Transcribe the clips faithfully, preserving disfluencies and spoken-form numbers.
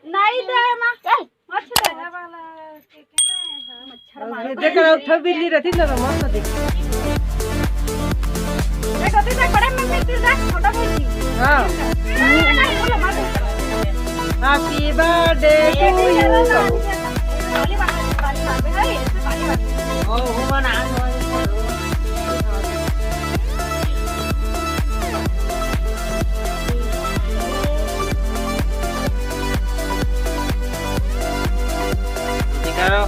नहीं दे माँ, चल। मच्छर है। मच्छर मारो। देख रहा हूँ, ठो बिल्ली रहती ना, तो मस्त दिख। देख, होती देख, बड़े में बिल्ली देख, छोटा बिल्ली। हाँ। नहीं, नहीं, बोलो, मत बोलो। Happy birthday to you। ताली बजा, ताली बजा, है, इसमें ताली बजा। ओ, हुआ ना, हुआ ना। दिखाओ।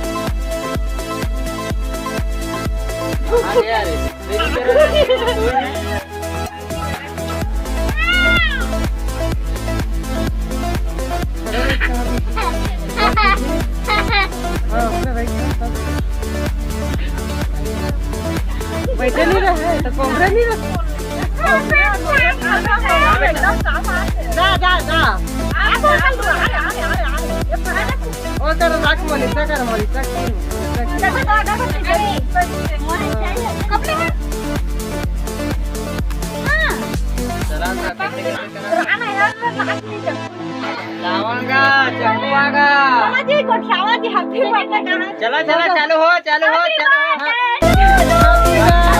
अरे, अरे, मेरी तरह। हाँ, अपने भाई के साथ। बैठे नहीं रहे, तो कोहरे नहीं रहे। जा, जा, जा। ओ, कर, राख, मनीषा, कर, मनीषा, कर। चला, चला, चला। लावांगा, चकुआगा। मामा जी, गोठियावा जी, happy birthday कहा। चला, चला, चालू हो, चालू हो, चालू हो।